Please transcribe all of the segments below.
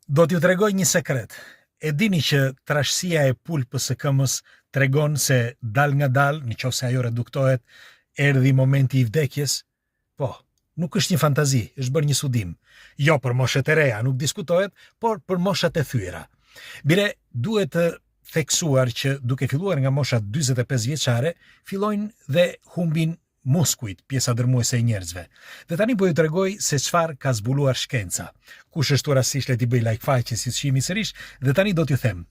Do t'ju tregoj një sekret. E dini që trashësia e pulpës së këmbës tregon se dalëngadalë, në qoftë se ajo reduktohet, erdhi momenti i vdekjes? Po, nuk është një fantazi, është bërë një studim. Jo për moshat e reja, nuk diskutohet, por për moshat e thyera. Bile, duhet të theksuar që duke filluar nga mosha 45 vjeçare, fillojnë dhe humbin muskujt, pjesa dërmuese e njerëzve. Dhe tani po ju tregoj se çfarë ka zbuluar shkenca. Kush është rastësisht le t'i bëj like faqes si shihemi sërish dhe tani do t'ju them.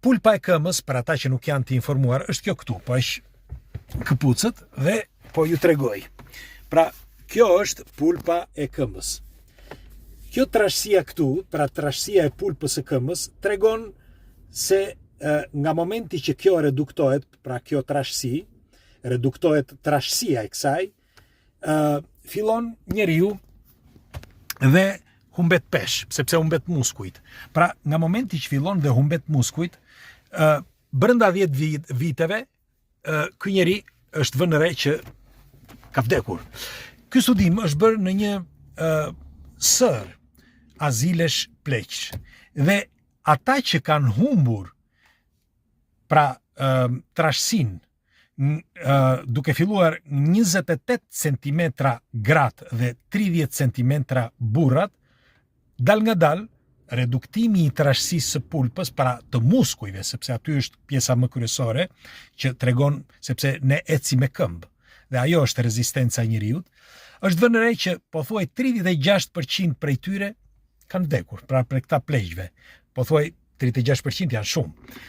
Pulpa e këmbës për ata që nuk janë të informuar është kjo këtu, po heq këpucët dhe po ju tregoj. Pra, kjo është pulpa e këmbës. Kjo trashësia këtu, pra trashësia e pulpës së këmbës, tregon se e, nga momenti që kjo reduktohet, pra kjo trashësi, reduktohet trashësia e kësaj, ë fillon njeriu dhe humbet peshë, sepse humbet muskujt. Pra, nga momenti që fillon dhe humbet muskujt, ë brenda 10 vit, viteve, ë ky njeri është vënë re që ka vdekur. Ky studim është bërë në një ë sërë azilesh pleqsh dhe ata që kanë humbur pra trashësinë duke filluar 28 cm gratë dhe 30 cm burrat, dalëngadalë, reduktimi i trashësisë së pulpës, pra të muskujve, sepse aty është pjesa më kryesore, që tregon sepse ne ecim me këmbë, dhe ajo është rezistenca e njeriut, është vënë re që pothuaj 36% prej tyre kanë vdekur, pra prej këta pleqve, pothuaj 36% janë shumë.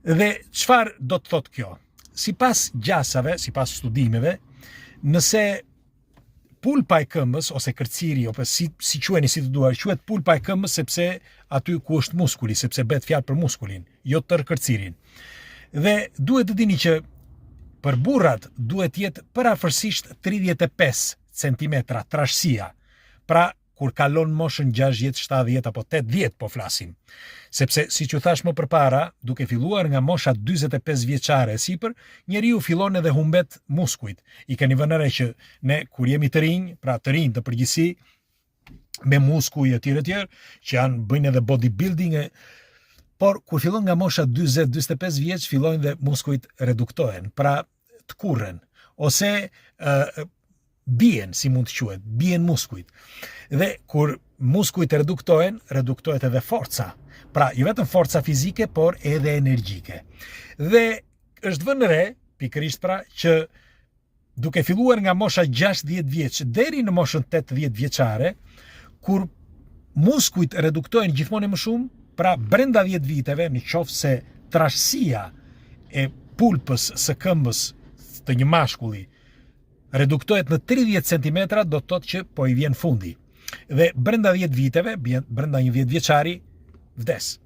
Dhe çfarë do të thotë kjo? Sipas gjasave, sipas studimeve, nëse pulpa e këmbës ose kërciri ose si si quheni si të duash, quhet pulpa e këmbës sepse aty ku është muskuli, sepse bëhet fjalë për muskulin, jo tërë kërcirin. Dhe duhet të dini që për burrat duhet të jetë përafërsisht 35 cm trashësia. Pra kur kalon moshën 60, 70 apo 80 po flasim. Sepse siç ju thashë më përpara, duke filluar nga mosha 45 vjeçare e sipër, njeriu fillon edhe humbet muskujt. I keni vënë re që ne kur jemi të rinj, pra të rinj të përgjithësi, me muskuj e tjerë e tjerë, që janë bëjnë edhe bodybuilding e por kur fillon nga mosha 40-45 vjeç fillojnë dhe muskujt reduktohen. Pra tkurren ose ë bien, si mund të quhet, bien muskujt. Dhe kur muskujt reduktohen, reduktohet edhe forca. Pra, jo vetëm forca fizike, por edhe energjike. Dhe është vënë re, pikërisht pra, që duke filluar nga mosha 60 vjeç deri në moshën 80 vjeçare, kur muskujt reduktohen gjithmonë e më shumë, pra brenda 10 viteve, në qoftë se trashësia e pulpës së këmbës të një mashkulli reduktohet në 30 cm, do të thotë që po i vjen fundi. Dhe brenda 10 viteve, brenda një 10 vjeçari, vdes.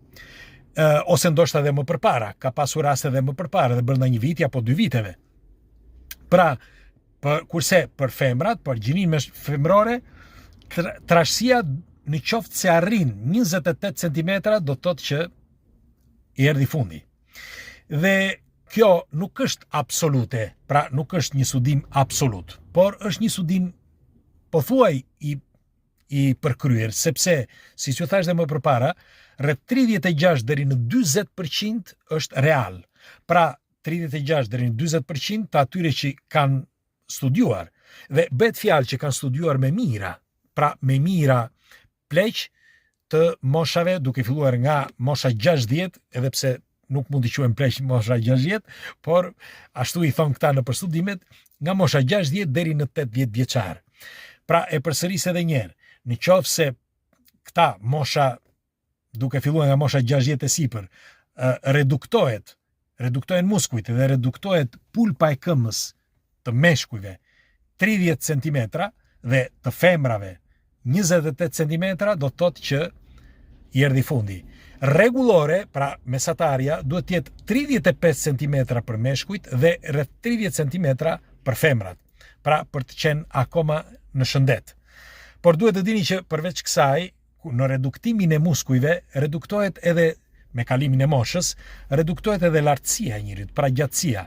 Ë ose ndoshta edhe më përpara, ka pasur raste edhe më përpara, dhe brenda një viti apo dy viteve. Pra, për, kurse për femrat, për gjininë femërore, trashësia në qoftë se arrin 28 cm, do të thotë që i erdhi fundi. Dhe kjo nuk është absolute, pra nuk është një studim absolut, por është një studim pothuaj i i përkryer, sepse, siç ju thashë dhe më përpara, rreth 36 deri në 40% është real. Pra, 36 deri në 40% të atyre që kanë studiuar dhe bëhet fjalë që kanë studiuar me mijëra, pra me mijëra pleq të moshave duke filluar nga mosha 60, edhe pse nuk mund të quhen pleq mosha 60, por ashtu i thonë këta nëpër studimet, nga mosha 60 deri në 80 vjeçar. Pra e përsëris edhe një herë, në qoftë se këta mosha duke filluar nga mosha 60 e sipër, reduktohet, reduktohen muskujt dhe reduktohet pulpa e këmbës të meshkujve 30 cm dhe të femrave 28 cm do të thotë që i erdhi fundi. Rregullore, pra mesatarja, duhet të jetë 35 cm për meshkujt dhe rreth 30 cm për femrat, pra për të qenë akoma në shëndet. Por duhet të dini që përveç kësaj, në reduktimin e muskujve reduktohet edhe me kalimin e moshës, reduktohet edhe lartësia e njeriut, pra gjatësia.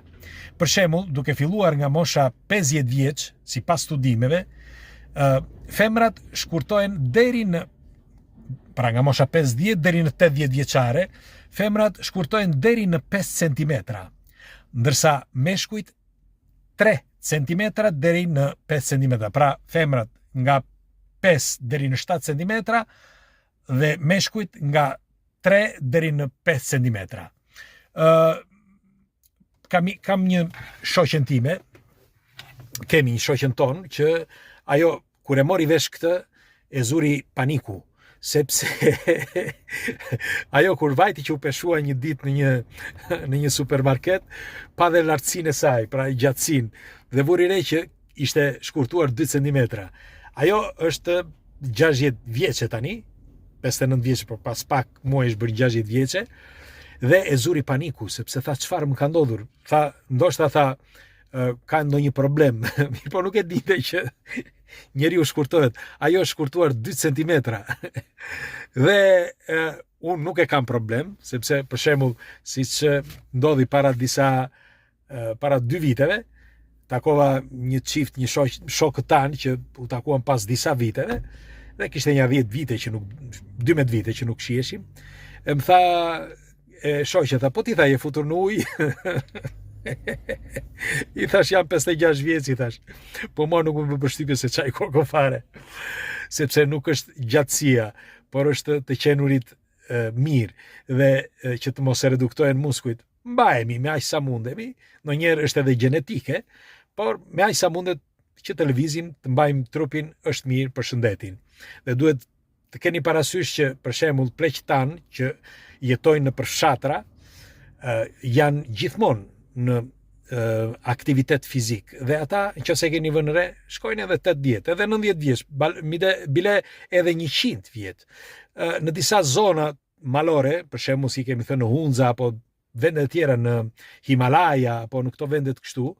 Për shembull, duke filluar nga mosha 50 vjeç, sipas studimeve, ë femrat shkurtohen deri në Pra nga mosha 50 deri në 80 vjeçare, femrat shkurtohen deri në 5 cm, ndërsa meshkujt 3 cm deri në 5 cm. Pra femrat nga 5 deri në 7 cm dhe meshkujt nga 3 deri në 5 cm. Ë kam kam një shoqen time, kemi një shoqen tonë që ajo kur e mori vesh këtë e zuri paniku sepse ajo kur vajti që u peshua një ditë në një në një supermarket, pa dhe lartësinë e saj, pra gjatësinë, dhe vuri re që ishte shkurtuar 2 cm. Ajo është 60 vjeçe tani, 59 vjeçe, por pas pak muajsh bërë 60 vjeçe, dhe e zuri paniku, sepse tha çfarë më ka ndodhur? Tha, ndoshta tha, ka ndonjë problem, mirëpo nuk e dinte që njeriu shkurtohet. Ajo është shkurtuar 2 cm. dhe e, unë nuk e kam problem, sepse për shembull, siç ndodhi para disa para dy viteve, takova një çift, një shoq, shokët tanë që u takuan pas disa viteve dhe kishte nja 10 vite që nuk 12 vite që nuk shiheshim. E më tha e shoqja tha, po ti tha je futur në ujë. I thash jam 56 vjeç i thash. Po mua nuk më bën përshtypje se çaj kokën fare. Sepse nuk është gjatësia, por është të qenurit e, mirë dhe e, që të mos e reduktohen muskujt. Mbajemi me aq sa mundemi, ndonjëherë është edhe gjenetike, por me aq sa mundet që të lëvizim, të mbajmë trupin është mirë për shëndetin. Dhe duhet të keni parasysh që për shembull pleqtë tanë që jetojnë nëpër fshatra janë gjithmonë në aktivitet fizik dhe ata nëse keni vënë re shkojnë edhe 80 edhe 90 vjeç bile edhe 100 vjet në disa zona malore për shembull si kemi thënë në Hunza apo vende të tjera në Himalaya apo në këto vende të kështu,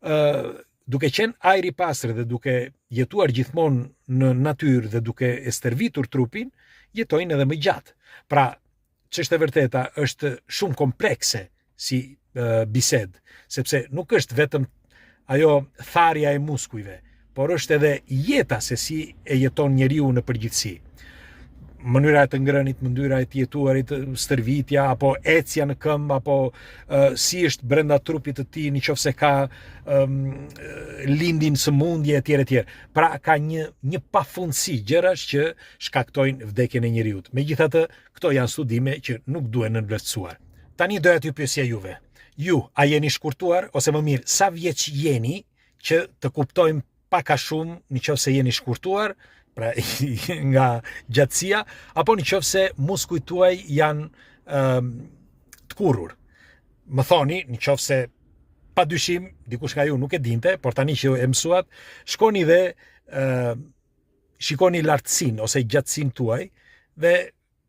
ë duke qenë ajri i pastër dhe duke jetuar gjithmonë në natyrë dhe duke e stërvitur trupin, jetojnë edhe më gjatë. Pra, ç'është e vërteta, është shumë komplekse si bisedë, sepse nuk është vetëm ajo tharja e muskujve, por është edhe jeta se si e jeton njeriu në përgjithësi. Mënyra e të ngrënit, mënyra e të jetuarit, stërvitja apo ecja në këmbë apo uh, si është brenda trupit të tij, në qoftë se ka um, lindin sëmundje etj etj. Pra ka një një pafundësi gjërash që shkaktojnë vdekjen e njeriut. Megjithatë, këto janë studime që nuk duhen nënvlerësuar. Tani doja t'ju pyesja juve. Ju, a jeni shkurtuar ose më mirë, sa vjeç jeni që të kuptojmë pak a shumë në qoftë se jeni shkurtuar, pra nga gjatësia, apo në qoftë se muskujt tuaj janë um, tkurrur. Më thoni, në qoftë se pa dyshim, dikush nga ju nuk e dinte, por tani që e mësuat, shkoni dhe uh, shikoni lartësinë ose gjatësinë tuaj dhe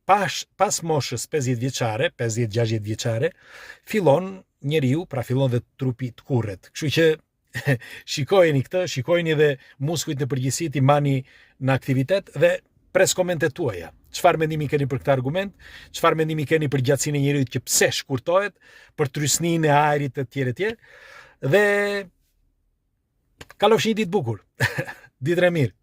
pas pas moshës 50 vjeçare, 50-60 vjeçare, fillon njeriu, pra fillon dhe trupi tkurret. Kështu që shikojeni këtë, shikojeni edhe muskujt në përgjithësi t'i mbani në aktivitet dhe pres komentet tuaja. Çfarë mendimi keni për këtë argument? Çfarë mendimi keni për gjatësinë e njeriut që pse shkurtohet, për trysninë e ajrit e tjerë e tjerë? Dhe kalofshi një ditë bukur. Ditën e mirë.